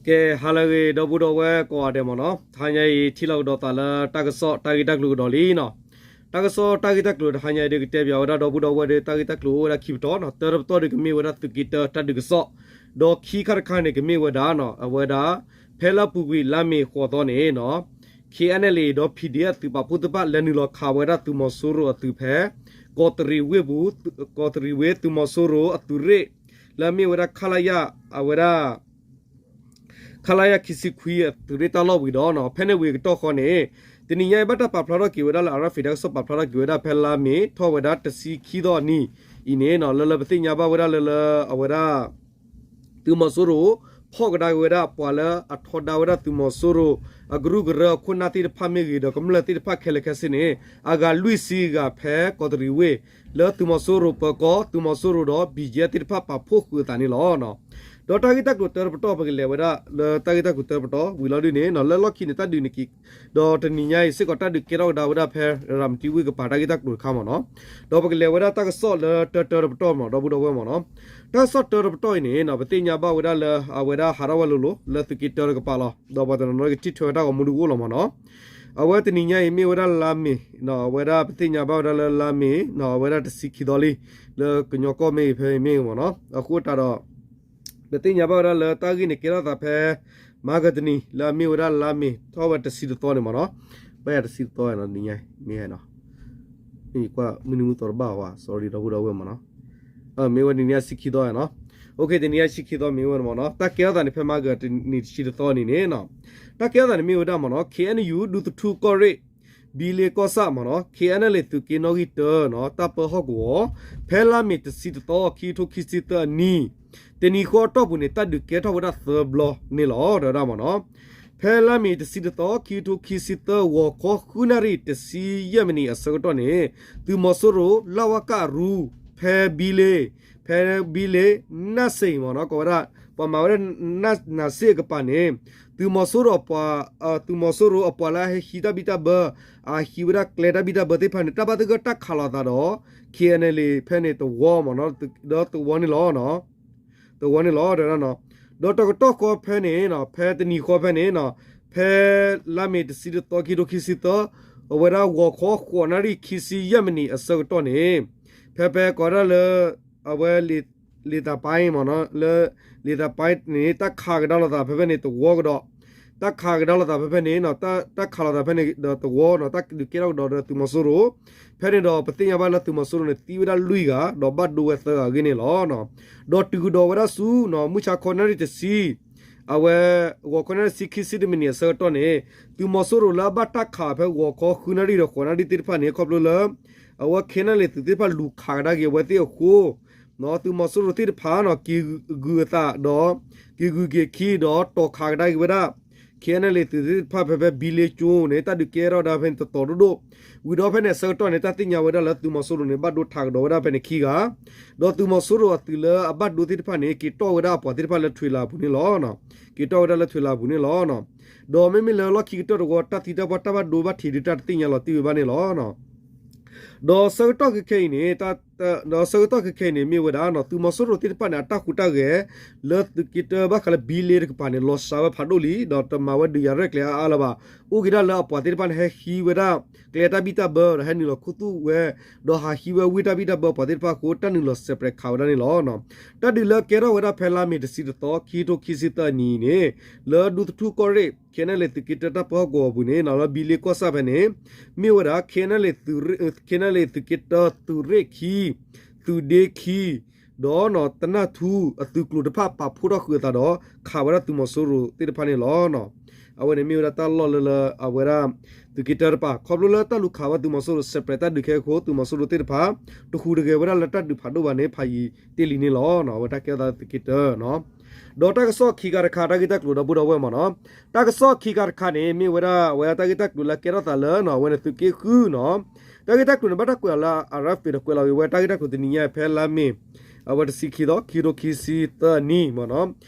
ကဲ ဟါလၢအဂ့ၤ ဒီပုၢ်ဒီဝဲၢ်ကိးဂၤဒဲးမ့ၢ်နီၤ, တဟါညါအံၤ ထံၣ်လိာ်ကဒီးသးလၢတၢ်ကစီၣ်တၢ်ဂ့ၢ်တၢ်ကျိၤကဒီးလံနီၤ. တၢ်ကစီၣ်တၢ်ဂ့ၢ်တၢ်ကျိၤတဟါညါအံၤဒီး ကတဲပၠးဝဲဒၣ်ဒီပုၢ်ဒီဝဲၢ်ဒီး တၢ်ဂ့ၢ်တၢ်ကျိၤအိၣ်ဝဲဒၣ်ခံပတီၢ်နီၤ. တၢတပတီၢ်ဒီးကမ့ၢ်ဝဲဒၣ်သုးက့တၢတၢ်ဒုးကစီၣ်, ဒီးခံခါတခါန့ၣ် ကမ့ၢ်ဝဲဒၣ်နီၤ အဝဲဒၣ် ဖဲလါပူၤကွံာ်လါမ့ၤဃိးသီန့ၣ်နီၤ ခ့ၣ်အဲၣ်အဲၣ်လ့ၣ် ဒီး ဖံၣ်ဒံၣ်အၣ် သုးပာ်ဖှိၣ်သ့ၣ်တဖၣ် လဲၤနုာ်လီၤခးဝဲဒၣ်သုးမီၤစိရိၤအသုးဖဲ ကီးတရံးဝ့ၢ်ပူၤ, ကီးတရံးဝ့ၢ် သုးမီၤစိရိၤအသုးရ့ၣ် လၢအမ့ၢ်ဝဲဒၣ် ခလရ အဝဲဒၣ် ခလရ ခံဆံခွံ အသုးရ့ၣ်တၢ်လီၢ်ဝံၤဒီးနီၤ ဖဲန့ၣ်ဝံၤအကတီၢ်ဃီန့ၣ် တနံၤညါအံၤ ဘၣ်တၢ်ပာ်ဖျါထီၣ်က့ၤဝဲဒၣ်လၢ အရၣ်ဖံး တၢ်ကစီၣ်ပာ်ဖျါထီၣ်က့ၤဝဲဒၣ် ဖဲလါမ့ၤထီၣ်ဝဲဒၣ်တဆံခံသီအနံၤအံၤန့ၣ်နီၤ လၢလၢပသ့ၣ်ညါဘၣ်ဝဲဒၣ်လၢလၢအဝဲဒၣ် သုးမီၤစိရိၤ ဖီၣ်ကဒါက့ၤဝဲဒၣ်ပှၤလၢအထီဒါဝဲဒၣ်သုးမီၤစိရိၤ အကရူၢ်ကရၢအခိၣ်နၢ်သ့ၣ်တဖၣ်မ့ၢ်ဂ့ၤ ဒီးကမျၢၢ်သ့ၣ်တဖၣ်ခဲလၢာ်ခဲဆ့န့ၣ် အဂၤလွံၢ်ဆံဂၤဖဲကီးတရံးဝ့ၢ် လၢသုးမီၤစိရိၤပၢၤကီၢ် သုးမီၤစိရိၤဒီး ဘံၣ်ယဲၢ်သ့ၣ်တဖၣ်ပာ်ဖှိၣ်ဃုာ်အသးန့ၣ်လီၤ. ဒီးတၢ်ဂ့ၢ်တၢ်ကျိၤတၢတပတီၢ် ပကလဲၤဝဲဒၣ်လၢတၢ်ဂ့ၢ်တၢ်ကျိၤတၢတပတီၢ်ဝံၤလီၤဒုန့ၣ်နီၤ လၢလီၢ်ခံန့ၣ် တၢ်ဒုးန့ၣ်က့ၤ ဒီးတနံၤညါအံၤစ့ၢ်ကီး တၢ်ဒုးကဲထီၣ်ကဒါဝဲဒၣ်ဖဲရၤမတံဝ့ၢ်ကပၤ တၢ်ဂ့ၢ်တၢ်ကျိၤတခါမ့ၢ်နီၤ. ဒီးပကလဲၤဝဲဒၣ်တၢ်ကစီၣ်လၢတၢတၢတပတီၢ်မ့ၢ်နီၤ ဒီပုၢ်ဒီဝဲၢ်မ့ၢ်နီၤ. တၢ်ကစီၣ်တၢတပတီၢ်အံၤန့ၣ်နီၤ ပသ့ၣ်ညါဘၣ်ဝဲဒၣ်လၢအဝဲဒၣ်ဟးထီၣ်ဝဲလိၤလိၤ လၢသုးက့တၢတကပၤလီၤ. ဒီးပှၤတနီၤနီၤကထံၣ်ထွဲဝဲတၢ်ဂီၤမူဒုအိၣ်လီၤမ့ၢ်နီၤ. အဝဲတနံၤညါအံၤမ့ၢ်ဝဲဒၣ်လါမ့ၤနီၤ အဝဲဒၣ်ပသ့ၣ်ညါဘၣ်ဝဲဒၣ်လၢလါမ့ၤနီၤ အဝဲဒၣ်တဆံခံသီလံ လၢကညီကီၢ်မ့ၢ်ဂ့ၤဖဲအံၤမ့ၢ်ဂ့ၤမ့ၢ်နီၤ. အဃိသတးဒီး ပသ့ၣ်ညါဘၣ်ဝဲဒၣ်လၢတၢ်ဂ့ၢ်န့ၣ်ကဲထီၣ်သးဖဲ မဟါကတနံၤ လၢအမ့ၢ်ဝဲဒၣ်လါမ့ၤထီၣ်ဝဲတဆံတသီန့ၣ်မ့ၢ်နီၤ. ဘၣ်ယၤတဆံတသီနီၤ နံၤညါမ့ၢ်နီၤ မ့ၢ်ကွၢ်မုၢ်နံၤမုၢ်သီတဘၣ်ဝဲ sorry ဒီပုၢ်ဒီဝဲၢ်မ့ၢ်နီၤ. မ့ၢ်ဝဲတနံၤညါဆံခံသီနီၤ. အိၣ်ခ့ တနံၤညါဆံခံသီမ့ၢ်ဝဲမ့ၢ်နီၤ တၢ်ကဲထီၣ်သးန့ၣ် ဖဲမဟါကတနံၤတဆံတသီန့ၣ်န့ၣ်နီၤ တၢ်ကဲထီၣ်သးန့ၣ်မ့ၢ်ဝဲဒၣ်မ့ၢ်နီၤ ခ့ၣ်အဲၣ်ယူၣ် ဒူသထူၣ်ကီၢ်ရ့ၣ် ဘံလ့ကီၢ်ဆၣ်မ့ၢ်နီၤ ခ့ၣ်အဲၣ်အဲၣ်လ့ၣ်သုးက့နီၣ်ဂံၢ်တၢနီၤ တၢ်ပၢဟီၣ်ကဝီၤ ဖဲလါမ့ၤတဆံတသီ ခံကထိခံဆံသၢအနံၤ တနံၤဃီအတီၢ်ပူၤန့ၣ် တၢ်ဒုးကဲထီၣ်ဝဲဒၣ်သၢဘျီန့ၣ်လီၤ တဲဝဲဒၣ်မ့ၢ်နီၤ. ဖဲလါမ့ၤတဆံတသီ ခံကထိခံဆံသၢ ဂီၤခီဃုနၣ်ရံၣ်တဆံယဲၢ်မံးနံးအဆၢကတီၢ်န့ၣ် သုးမီၤစိရိၤ လဝက အရူ ဖဲဘံလ့ ဖဲဘံလ့ နၢ်စ့ၣ်မ့ၢ်နီၤ ကိးဝဲဒၣ် ပှၤမၤဝဲဒၣ် နၢ်စ့ၣ်အကပၤန့ၣ် သုးမီၤစိရိၤ သုးမီၤစိရိၤအပှၤလၢဟဲဟံးတၢ်ဘံၣ်တၢ်ဘၢ အဟံးဝဲဒၣ်ကျဲတၢ်ဘံၣ်တၢ်ဘၢသ့ၣ်တဖၣ်န့ၣ် တၢ်ဘၣ်သဂၢၢ်တၢ်ခးလိာ်သးဒီး ခ့ၣ်အဲၣ်အဲၣ်လ့ၣ် ဖဲန့ၣ်တဝီမ့ၢ်နီၤ ဒီးတဝီန့ၣ်လီၤ တဝီန့ၣ်လီၤ တဲဝဲဒၣ်နီၤ. ဒီးတကတီၢ်ဃီဖဲန့ၣ်နီၤ ဖဲတနံၤဃီဖဲန့ၣ်နီၤ ဖဲလါမ့ၤတဆံတသီ ခံကထိခံဆံသၢ အဝဲဒၣ်ဂီၤခီဃိးနၣ်ရံၣ်ခံဆံယဲၢ်မံးနံးအဆၢကတီၢ်န့ၣ် ဖဲဖဲကိးဝဲဒၣ်လၢ အဝဲ လံာ်သးပှၢ်မ့ၢ်နီၤ လၢ လံာ်သးပှၢ်န့ၣ် တၢ်ခးကဒါလိာ်သးဖဲဖဲန့ၣ်တဝီကဒီး တၢ်ခးကဒါလိာ်သးဖဲဖဲန့ၣ်နီၤ တၢ်ခးလိာ်သးဖဲန့ၣ်ဒီးတဝီနီၤ တၢ်ဒုးကဲထီၣ်ကဒီးဒီးသုးမီၤစိရိၤ ဖဲန့ၣ်ဒီးပသ့ၣ်ညါဘၣ်လၢသုးမီၤစိရိၤန့ၣ် သံဝဲဒၣ်လွံၢ်ဂၤ ဒီးဘၣ်ဒိဝဲသၢဂၤအဂ့ၢ်န့ၣ်လီၤ. ဒီးတုၤကဒီးဝဲဒၣ်ဆူနီၤ မုၢ်ဆါခီနၣ်ရံၣ်တဆံ အဝဲ ဂီၤခီနၣ်ရံၣ်တဆံခံဆံတမံးနံးအဆၢကတီၢ်န့ၣ် သုးမီၤစိရိၤလၢအဘၣ်တၢ်ခးဖဲဂီၤခီဃုနၣ်ရံၣ်ဒီးဃိးနၣ်ရံၣ်သ့ၣ်တဖၣ်န့ၣ် ခီဖျိလၢ အဝဲ ခ့ၣ်အဲၣ်အဲၣ်လ့ၣ် သုးသ့ၣ်တဖၣ်လူၤခးကဒါက့ၤအဝဲသ့ၣ်အဃိ သုးမီၤစိရိၤသ့ၣ်တဖၣ်နီၤ က့ၤဂုာ်အသးဒီး က့ၤဂုာ်က့ၤခံဒီးတီၤခးကဒါက့ၤဝဲဒၣ် ခ့ၣ်အဲၣ်အဲၣ်လ့ၣ် သုးသ့ၣ်တဖၣ်ဖဲဖဲဘံလ့ကၠိန့ၣ် တၢ်ဒုးကဲထီၣ်ဝဲဒၣ်ဖဲန့ၣ်တတီၤဒိၣ်ဒိၣ် ဝံၤဒီးဖဲန့ၣ်အဆၢကတီၢ်န့ၣ် တၢ်သ့ၣ်ညါဝဲဒၣ်လၢသုးမီၤစိရိၤန့ၣ် ဘၣ်ဒိထးကဒီးဝဲဒၣ်ဖဲန့ၣ်ခံဂၤ ဒီးသုးမီၤစိရိၤအသုးလၢအဘၣ်ဒိသ့ၣ်တဖၣ်န့ၣ် က့ၤတီၣ်ဝဲဒၣ်အပှၤသ့ၣ်တဖၣ်လၢထွံၣ်လၤအပူၤန့ၣ်လီၤ. က့ၤတီၣ်ဝဲဒၣ်လၢထွံၣ်လၤအပူၤန့ၣ်လီၤ. ဒီးမ့မ့ၢ်လၢလီၢ်ခံကတၢၢ်တဝီ တၢ်သံတၢ်ပှၢ်တၢ်ဘၣ်ဒိဘၣ်ထံးဒုးတၢ်တသ့ၣ်ညါလီၤတံၢ်ဝဲဘၣ်န့ၣ်လီၤ. ဒီးဆၢကတီၢ်ခဲအံၤန့ၣ် ဒီးဆၢကတီၢ်ခဲခဲအံၤန့ၣ် မ့ၢ်ဝဲဒၣ်နီၤ သုးမီၤစိရိၤသ့ၣ်တဖၣ်န့ၣ် အတၢ်ဟူးတၢ်ဂဲၤ လၢသုးက့တၢဘၣ်ဃးလၢဘံလ့တကပၤန့ၣ် လီၤစှၤဝဲဖးဒိၣ်လံ ဒီးတမၤဝဲဒုးယၤရဲၣ်ကျဲၤအါအါလၢၤဘၣ်. အိၣ်က့ၤဒၣ်လၢအပှၤသ့ၣ်တဖၣ်န့ၣ် ဟဲဟံးဝဲဒၣ် ကျဲတၢ်ဘံၣ်တၢ်ဘၢ ဒီးဟဲနုာ်လီၤခူသူၣ်ဝဲ ဒီးဟးဟံးဝဲဝ့ၢ်တၢ်ဘံၣ်တၢ်ဘၢအပှၤသ့ၣ်တဖၣ်အဃိ တၢ်နုာ်လီၤစဲးပြဲးခးဝဲဒၣ်န့ၣ်လီၤ. တၢ်ဒုးလၢကဲထီၣ်ဝဲဒၣ်ဖဲလါမ့ၤတဆံတသီ ခံကထိခံဆံသၢနံၤန့ၣ် လၢဒူသထူၣ်ကီၢ်ရ့ၣ် ခ့ၣ်အဲၣ်အဲၣ်လ့ၣ် သုးက့တၢတၢ်ပၢဟီၣ်ကဝီၤအပူၤန့ၣ် လၢဘံလ့ကီၢ်ဆၣ်ဖဲန့ၣ် မ့ၢ်ဝဲဒၣ် ခ့ၣ်အဲၣ်အဲၣ်လ့ၣ် သုးရ့ၣ် ခ့ၣ်အဲၣ်အဲၣ်လ့ၣ် သုးက့တၢ သုးရ့ၣ်ခံ သုးဒ့ခံ ဒီးတနၢ်ထူအသုးကျိၤတဖၣ် ပာ်ဖှိၣ်ထီၣ်ဃုာ်အသးဒီး ခးဝဲဒၣ်သုးမီၤစိရိၤသ့ၣ်တဖၣ်န့ၣ်လီၤ. အဝဲန့ၣ်မ့ၢ်ဝဲဒၣ်တၢ်လီၢ်လၢလၢအဝဲဒၣ် သုးက့တၢတဖၣ် ခီဖျိလၢတၢ်လူၤခးဝဲသုးမီၤစိရိၤ စဲးပြဲးတၢ်ဒုးခဲအံၤအဃိ သုးမီၤစိရိၤသ့ၣ်တဖၣ် တဟူးတဂဲၤဝဲဒၣ်လၢတၢ်ဒုးဖးဒိၣ်ဘၣ်န့ၣ် ဖးယံၤတ့ၢ်လံန့ၣ်လီၤ. အဝဲတၢ်ကဲထီၣ်သးသုးက့တၢ ဒီးတၢ်ကစီၣ်ခံခါတခါ တၢ်ဂ့ၢ်တၢ်ကျိၤဒီပုၢ်ဒီဝဲၢ်မ့ၢ်နီၤ, တၢ်ကစီၣ်ခံခါတခါန့ၣ် မ့ၢ်ဝဲဒၣ်အဝဲဒၣ်တၢ်ဂ့ၢ်တၢ်ကျိၤလၢကဲထီၣ်သးလၢနီၤ အဝဲန့ၣ်သုးက့ဃုနီၤ, တၢ်ဂ့ၢ်တၢ်ကျိၤန့ၣ် ဘၣ်တၢ်ကွဲးအီၤလၢ အရၣ်ဖ့း ဒီးကွဲးလီၤက့ၤဝဲ တၢ်ဂ့ၢ်တၢ်ကျိၤတနံၤညါဖဲလါမ့ၤ အဝဲတဆံခံသီ ခံကထိခံဆံသၢနံၤမ့ၢ်နီၤ,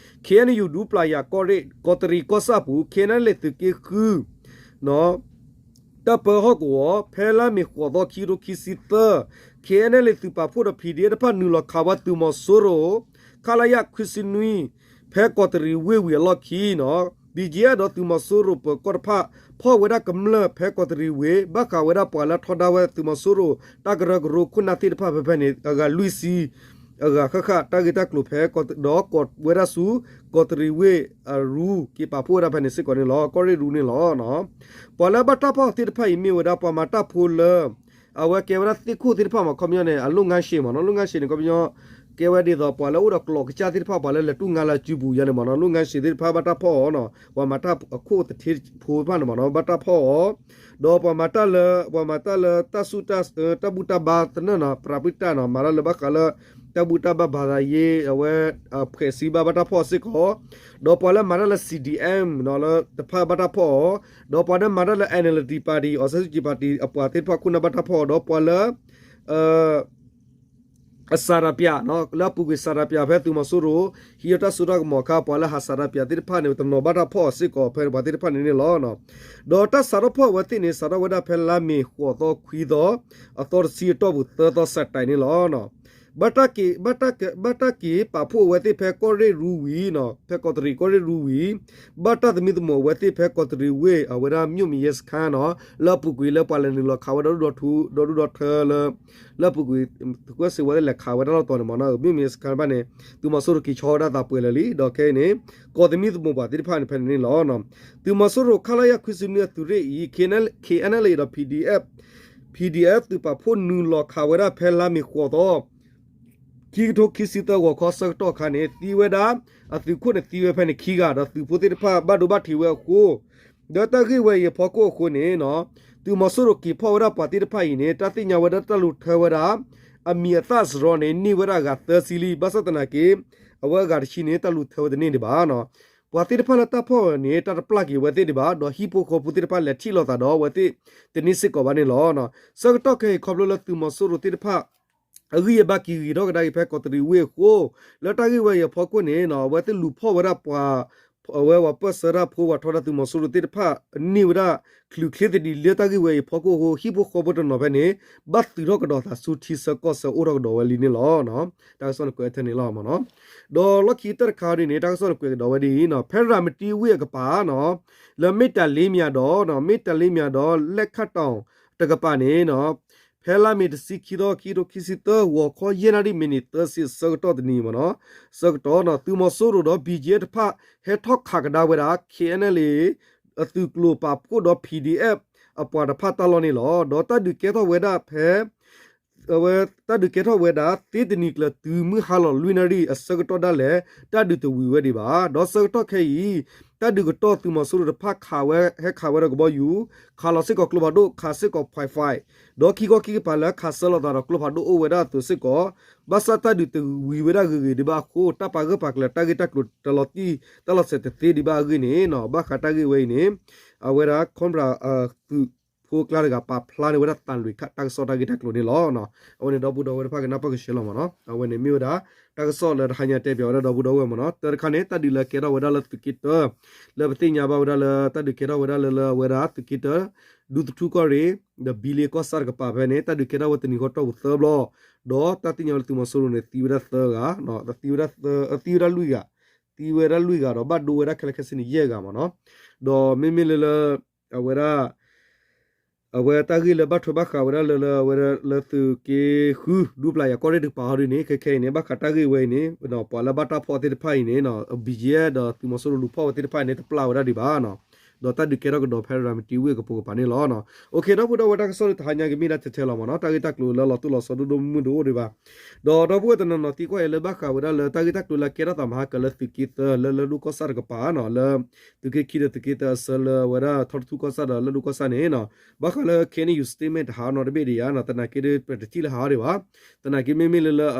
ခ့ၣ်အဲၣ်ယူၣ် ဒူပျၢ်ယၤကီၢ်ရ့ၣ် ကီးတရံးကီၢ်ဆၣ်ပူၤ ခ့ၣ်အဲၣ်အဲၣ်လ့ၣ်သုးက့ဃု တၢ်ပၢဟီၣ်ကဝီၤ ဖဲလါမ့ၤဃိးသီ ခံကထိခံဆံသၢ, ခ့ၣ်အဲၣ်အဲၣ်လ့ၣ်သုးပာ်ဖှိၣ်ဒီး ဖံးဒ့တဖၣ် နုာ်လီၤခးဝဲသုးမီၤစိရိၤ ခလရ ခွံဆံနွံ ဖဲကီးတရံးဝ့ၢ်ဝံၤအလီၢ်ခံနီၤ ဘံၣ်ကၠံၣ်အဲၣ် ဒီးသုးမီၤစိရိၤပၢၤကီၢ်တဖၣ် ဖီၣ်ဝဲဒၣ်ကမျၢၢ်ဖဲကီးတရံးဝ့ၢ် ဘၣ်ဃးဝဲဒၣ်ပှၤလၢထီဒါဝဲသုးမီၤစိရိၤ တၢ်ကရၢကရိခိၣ်နၢ်သ့ၣ်တဖၣ်ဖဲဖဲန့ၣ် အဂၤလွံၢ်ဆံ အဂၤဃၣ်ဃၣ် တၢ်ဂ့ၢ်တၢ်ကျိၤဖဲ ဒီးကိးဝဲဒၣ်ဆူ ကီးတရံးဝ့ၢ်အရူ က့ၤပာ်ဖှိၣ်ဝဲဒၣ်ဖဲန့ၣ်စ့ၢ်ကီးန့ၣ်လီၤ. ကီၢ်ရ့ၣ်ရူန့ၣ်လီၤ. ပှၤလၢဘၣ်တၢ်ဖီၣ်သ့ၣ်တဖၣ်အံၤမ့ၢ်ဝဲဒၣ်ပှၤမၤတၢ်ဖိလၢ အဝဲကဲဝဲဒၣ်သ့ၣ်ခိၣ်သ့ၣ်တဖၣ်မ့ၢ် ခီပညီန့ၣ် အလုပ်ငန်းရှင်မ့ၢ်နီၤ လုပ်ငန်းရှင်န့ၣ် ခီပညီ ကဲဝဲဒ်သိးပှၤလၢအိၣ်ဒီးကျိးကစၢ်သ့ၣ်တဖၣ် ပှၤလၢလဲၤတူၢ်ငါလၢအစုပူၤယါန့ၣ်မ့ၢ်နီၤ လုပ်ငန်းရှင်သ့ၣ်တဖၣ်ဘၣ်တၢ်ဖီၣ်အီၤနီၤ ပှၤမၤတၢ်အခိၣ်သထ့ဖိတဖၣ်န့ၣ်မ့ၢ်နီၤ ဘၣ်တၢ်ဖီၣ်အီၤ ဒီးပှၤမၤတၢ်လၢ ပှၤမၤတၢ်လၢတၢ်ဆူၣ်တၢ် တၢ်ဘူၣ်တၢ်ဘါသနၢၣ်နီၤ ပြးပံတၢ်နီၤ မၤတၢ်လၢဘၣ်ဃးလၢ တၢ်ဘူၣ်တၢ်ဘါ ဘာသာရေး အဝဲ ဖှဲးစံဘၣ်ဘၣ်တၢ်ဖီၣ်အီၤစ့ၢ်ကီး ဒီးပှၤလၢမၤတၢ်လၢ C D M နီၤ လၢတဖၣ်ဘၣ်တၢ်ဖီၣ်အီၤ ဒီးပှၤလၢမၤတၢ်လၢ NLD party အောင်ဆန်းစုကြည် party အပှၤသ့ၣ်တဖၣ်ခိၣ်နၢ်ဘၣ်တၢ်ဖီၣ်အီၤ ဒီးပှၤလၢ အစၤရပၠး လၢအပူၤကွံာ်စၤရပၠးဖဲသုးမီၤစိရိၤ ဟံးအီၣ်တၢ်စိတၢ်ကမီၤအခါ ပှၤလၢဟးစၤရပၠးသ့ၣ်တဖၣ်န့ၣ် တနီၤဘၣ်တၢ်ဖီၣ်အီၤစ့ၢ်ကီး ဖဲပှၤသ့ၣ်တဖၣ်န့ၣ်န့ၣ်လီၤ. ဒီးတၢ်စးထီၣ်ဖီၣ်အဝဲသ့ၣ်န့ၣ် စးထီၣ်ဝဲဒၣ်ဖဲလါမ့ၤဃိးသီခွံသီ အသီတဆံအတီၢ်ပူၤသၢသီစးတၢ်န့ၣ်လီၤ. ဘၣ်တၢ်က့ၤ ဘၣ်တၢ်က့ၤပာ်ဖှိၣ်အဝဲသ့ၣ်ဖဲကီၢ်ရ့ၣ်ရူဝံၤ ဖဲကီးတရံးကီၢ်ရ့ၣ်ရူဝံၤ ဘၣ်တၢ်သမံသမိးအဝဲသ့ၣ်ဖဲကီးတရံးဝ့ၢ် အဝဲဒၣ် မြို့မရဲစခန်း နီၤ လၢအပူၤကွံာ်လၢပှၤလဲၤနုာ်လီၤခးဝဲဒီဒူၣ်ဒီထၢ ဒီဒူၣ်ဒီထၢလၢ လၢအပူၤကွံာ် သုးကီၢ်စ့ၢ်ဝဲသ့ၣ်လဲၤခးဝဲဒၣ်လီၢ်တီၤန့ၣ်မ့ၢ်နီၤ မြို့မရဲစခန်း တဖၣ်န့ၣ် သုးမီၤစိရိၤက့ၤဆီဝဲဒၣ်သးပှဲၤလၢာ်လံ ဒီးခဲအံၤန့ၣ် ကီးသမံသမိးပှၤသ့ၣ်တဖၣ်န့ၣ်ဖဲန့ၣ်န့ၣ်လီၤ. သုးမီၤစိရိၤ ခလရ ခွံဆံနွံအသုးရ့ၣ်အံၤ K N L A ဒီး P D F P D F သုးပာ်ဖှိၣ်နုာ်လီၤခးဝဲဒၣ်ဖဲလါမ့ၤဃိးသီ ခံကထိခံဆံသၢဂီၤခီဆၢကတီၢ်အခါန့ၣ် သံဝဲဒၣ် အသုးခိၣ်န့ၣ်သံဝဲဖဲန့ၣ်ခံဂၤ ဒီးသုးဖိသ့ၣ်တဖၣ်ဘၣ်ဒိဘၣ်ထံးဝဲအဃိ လၢတၢ်ဂ့ၢ်ဝဲအံၤအဖီခိၣ်အဃိန့ၣ် သုးမီၤစိရိၤက့ၤဖီၣ်ဝဲဒၣ်ပှၤသ့ၣ်တဖၣ်အံၤန့ၣ် တၢ်သ့ၣ်ညါဝဲဒၣ်တၢ်လူၤထၢဝဲဒၣ် အမံၤအသၣ်စရီန့ၣ် န့ၢ်ဝဲဒၣ်အဂၤသၢဆံလံ ဘၣ်ဆၣ်သနာ်က့ အဝဲအဂၤတဆံန့ၣ် တၢ်လူၤထၢဝဲတန့ၢ်ဒံးဘၣ်. ပှၤသ့ၣ်တဖၣ်လၢတၢ်ဖီၣ်န့ၣ် တၢ်တပျၢ်က့ၤဝဲသ့ၣ်ဒံးဘၣ် ဒီးဟံၣ်ဖိဃီဖိသ့ၣ်တဖၣ်လဲၤထံၣ်လိာ်သးဒီးအဝဲသ့ၣ်တန့ၢ်စ့ၢ်ကီးဘၣ်န့ၣ်လီၤ. ဆၢကတီၢ်ခဲအံၤခီဖျိလၢသုးမီၤစိရိၤသ့ၣ်တဖၣ် အဂံၢ်အဘါက့ၤဂ့ၤထီၣ်ကဒါက့ၤဖဲကီးတရံးဝ့ၢ်အဃိ လၢတၢ်ဂ့ၢ်ဝဲအံၤအဖီခိၣ်န့ၣ် အဝဲသ့ၣ်လူၤဖီၣ်ဝဲဒၣ်ပှၤ အဝဲပၢၢ်ဆၢတၢ်ဖိ ပှၤထီဒါသုးမီၤစိရိၤသ့ၣ်တဖၣ် န့ၢ်ဝဲဒၣ် ချုးချ့သဒံးလၢတၢ်ဂ့ၢ်ဝဲအံၤအဖီခိၣ်အဃိ ဟံၣ်ဖိဃီဖိတနီၤဖဲန့ၣ် ဘၣ်သုးထီၣ်ကဒီးသးဆူထံဆၢကီၢ်ဆၢအိၣ်ထီၣ်ကဒီးဝဲလံန့ၣ်လီၤ. တၢ်ကစီၣ်န့ၣ်ကွဲးထဲန့ၣ်လီၤမ့ၢ်နီၤ. ဒီးလီၢ်ခံကတၢၢ်တခါဒ်န့ၣ် တၢ်ကစီၣ်န့ၣ်ကွဲးကဒီးဝဲဒ်အံၤ ဖဲရၤမတံဝ့ၢ်အကပၤနီၤ လၢမ့ၢ်တၤလ့မယၤဒီး မ့ၢ်တၤလ့မယၤဒီး လဲၣ်ခၣ်တီၣ်တကပၤန့ၣ် ဖဲလါမ့ၤတဆံခံသီ ခံကထိခံဆံသၢ ဂီၤခီယဲၢ်နၣ်ရံၣ်မံးနံးသၢဆံအဆၢကတီၢ်တနံၤမ့ၢ်နီၤ ဆၢကတီၢ် သုးမီၤစိရိၤဒီး ဘံၣ်ကၠံၣ်အဲၣ် တဖၣ်ဟဲထီၣ်ခးကဒါဝဲဒၣ် K N L A အသုးကျိၤပာ်ဖှိၣ်ဒီး P D F အပှၤတဖၣ်တၢ်လီၢ်န့ၣ်လီၤ. ဒီးတၢ်ဒုးကဲထီၣ်ဝဲဒၣ်ဖဲ အဝဲတၢ်ဒုးကဲထီၣ်ဝဲဒၣ် သ့တနံၤကျၢၤတုၤမုၢ်ဟါလီၤလွံၢ်နၣ်ရံၣ်အဆၢကတီၢ်ဒၣ်လဲာ် တၢ်ဒုးတဝံၤဝဲဒံးဘၣ်. ဒီးဆၢကတီၢ်ခဲအံၤ တၢ်ဒုးကတီၢ်သုးမီၤစိရိၤတဖၣ်ခးဝဲ ဟဲခးဝဲဒီးကဘီယူၤ ခးလီၤစ့ၢ်ကီးကျိဖးဒိၣ် ခးစ့ၢ်ကီး Pi Five ဒီးခံခီခံကပၤလၢခးဆၢလိာ်သးဒီးကျိဖးဒိၣ်အိၣ်ဝဲဒၣ်အသိးစ့ၢ်ကီး ဘၣ်ဆၣ်တၢ်ဒုးတဝံၤဝဲဒၣ်ဂ့ၤဂ့ၤဒံးဘၣ်အဃိ တၢ်ပာ်ဂၢၢ်ပာ်ကျၢၤတၢ်ဂ့ၢ်တၢ်ကျိၤတလီၤတံၢ်တၢ်လီၤဆဲးတသ့ဒံးဘၣ်အဂ့ၢ်န့ၣ် ဘၣ်ဃးတၢ်ဂ့ၢ်ဝဲအံၤန့ၣ် အဝဲဒၣ် Cobra သုးဖိအကျါတဂၤ ပာ်ဖျါန့ၢ်ဝဲဒၣ်သးလွံၢ်ခါတၢ်ကစီၣ်တၢ်ဂ့ၢ်တၢ်ကျိၤန့ၣ်လီၤ. အဝဲန့ၣ်ဒီပုၢ်ဒီဝဲၢ်တဖၣ်ကနၢ်ပၢၢ်ကဆှဲလီၤမ့ၢ်နီၤ အဝဲန့ၣ်မ့ၢ်ဝဲဒၣ် တၢ်ကစီၣ်လၢတဟါညါတဲပၠးဝဲဒၣ်ဒီပုၢ်ဒီဝဲၢ်မ့ၢ်နီၤ တၢ်တခါန့ၣ် တၢ်ဒုးလၢကဲထီၣ်ဝဲဒၣ်လၢသုးက့တၢ လၢပသ့ၣ်ညါဘၣ်ဝဲဒၣ်လၢ တၢ်ဒုးကဲထီၣ်ဝဲဒၣ်လၢလၢအဝဲဒၣ်သုးက့တၢ ဒူသထူကီၢ်ရ့ၣ် ဒီးဘံလ့ကီၢ်ဆၣ်တကပၤဖဲန့ၣ် တၢ်ဒုးကဲထီၣ်ဝဲတနံၤဃီတီၢ်ပူၤသၢဘျီ ဒီးတၢ်သ့ၣ်ညါလၢသုးမီၤစိရိၤန့ၣ် သံဝဲဒၣ်သၢဂၤ သံဝဲဒၣ်သံဝဲဒၣ်လွံၢ်ဂၤ သံဝဲဒၣ်လွံၢ်ဂၤဒီးဘၣ်ဒိဝဲဒၣ်ခဲလၢာ်ခဲဆ့န့ၣ်ယဲၢ်ဂၤမ့ၢ်နီၤ ဒီးမ့မ့ၢ်လၢလၢ အဝဲဒၣ် အဝဲတၢ်ဂ့ၢ်လၢဘၣ်ထွဲဘၣ်ဃးဝဲဒၣ်လၢလၢအဝဲဒၣ်လၢသုးက့ဃု ဒူပျၢ်ယၤကီၢ်ရ့ၣ်တကပၤဟီဒ်န့ၣ် ခဲခဲအံၤန့ၣ် ဘၣ်ဃးတၢ်ဂ့ၢ်ဝဲအံၤန့ၣ် ပှၤလၢဘၣ်တၢ်ဖီၣ်သ့ၣ်တဖၣ်အံၤန့ၣ် ဘံၣ်ကၠံၣ်အဲၣ် ဒီးသုးမီၤစိရိၤလူၤဖီၣ်ဝဲသ့ၣ်တဖၣ်အံၤန့ၣ် တပျၢ်ဝဲဒၣ်ဒံးဘၣ်နီၤ ဒီးတၢ်ဒုးကဲထီၣ်ကဒီးဖဲရၤမတံဝ့ၢ်အကပိာ်ကပၤန့ၣ်လီၤ. အိၣ်ခ့ ဒီပုၢ်ဒီဝဲၢ်တၢ်ကစီၣ်လၢတဟါညါကမ့ၢ်ဒၣ်ထဲထဲလီၤမ့ၢ်နီၤ တၢ်ဂ့ၢ်တၢ်ကျိၤလၢလီၤတိၢ်လီၤဆီဒိၣ်ဒိၣ်မုၢ်မုၢ်တအိၣ်ဒံးဘၣ် ဒီးဒီပုၢ်ဝဲၢ်တနီၤနီၤသံကွၢ်အံၤလၢဘၣ်ဃးဝဲဒၣ်လၢတၢ်ဂ့ၢ်တၢ်ကျိၤလၢကဲထီၣ်သးမဟါကၢၤလၢသုးက့သၢ လၢလၢဒိၣ်ကီၢ်ဆၣ်တကပၤနီၤ လၢ သုးက့ခံဒီးသုးက့သၢအဆၢလၢအဝဲဒၣ်ထီၣ်တထူၣ်ကီၢ်ဆၣ်ဒီးလၢဒိၣ်ကီၢ်ဆၣ်န့ၣ်နီၤ ဘၣ်ဃးလၢ K N U statement တဟးနီတဘ့ၣ်ဒံးဧါနီၤ သနာ်က့ဒ်ပတထံၣ်လၢဟးဒံးဘၣ် သနာ်က့မ့မ့ၢ်လၢလၢ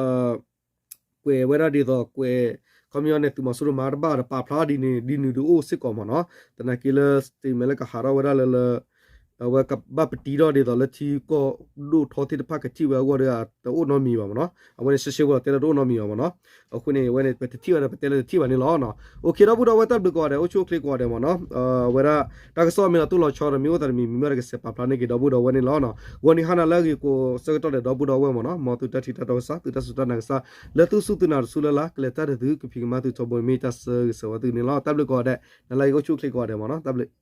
ကွဲးဝဲဒၣ်ဒ်သိးကွဲး ခီပညီန့ၣ် သုးမီၤစိရိၤမၤတဘၣ်ဒီးပာ်ဖျါဒ်န့ၣ် ဒ်နုၤဒုးအိၣ်စ့ၢ်ကီးမ့ၢ်နီၤ သနာ်က့လၢ statement လၢကဟးထီၣ်ဝဲဒၣ်လၢလၢ အဝဲကဘၣ်ပတံထီၣ်ဒ်သိးလၢထံကီၢ်ဒိၣ်ထီသ့ၣ်တဖၣ်ကထံၣ်ဝဲအဂီၢ်ဒီး တအိၣ်နီတမံၤဘၣ်မ့ၢ်နီၤ. အဝဲန့ၣ်ရှဲရှဲဖိလီၤ တဲလၢတအိၣ်နီတမံၤဘၣ်မ့ၢ်နီၤ. အဃိန့ၣ် အဝဲန့ၣ် ပတထံၣ်ဘၣ်ဒီး ပတဲလၢတထံၣ်ဘၣ်န့ၣ်လီၤ. OK ဒီပုၢ်ဒီဝဲၢ် တၢ်ဘျုးကိးဂၤဒဲး အိၣ်ဆူၣ်အိၣ်ချ့ကိးဂၤဒဲးမ့ၢ်နီၤ. အဝဲဒၣ် တၢ်ကစီၣ်မ့ၢ်လီၤတိၢ်လီၤဆီဒီး မ့ၢ်အိၣ်သးတမံၤမံၤမ့ၢ်ဒီး ကစဲးပာ်ဖျါန့ၢ်က့ၤဒီပုၢ်ဒီဝဲၢ်န့ၣ်လီၤ. ဂီၤနံၤဟါနၤလၢအဂ့ၤကိးဆၢကတီၢ်ဒီး ဒီပုၢ်ဒီဝဲၢ်မ့ၢ်နီၤ. မ်သုတၢ်ထံၣ်တၢ်တီကစၢ် သုတၢ်စူၢ်တၢ်နာ်ကစၢ် လၢသုစူၢ်သုနာ်တစူၢ်လၢ်လၢ် ကလဲၤတၢ်ဒီးသု ကဖံးကမၤသုထီဘိ မ့ၢ်တၢ်ဆၢဂ့ၤဆၢဝါသုန့ၣ်လီၤ. တၢ်ဘျုးကိးဂၤဒဲး နၤလၢအဂ့ၤ အိၣ်ဆူၣ်အိၣ်ချ့ကိးဂၤဒဲးမ့ၢ်နီၤ. တၢ်ဘျုး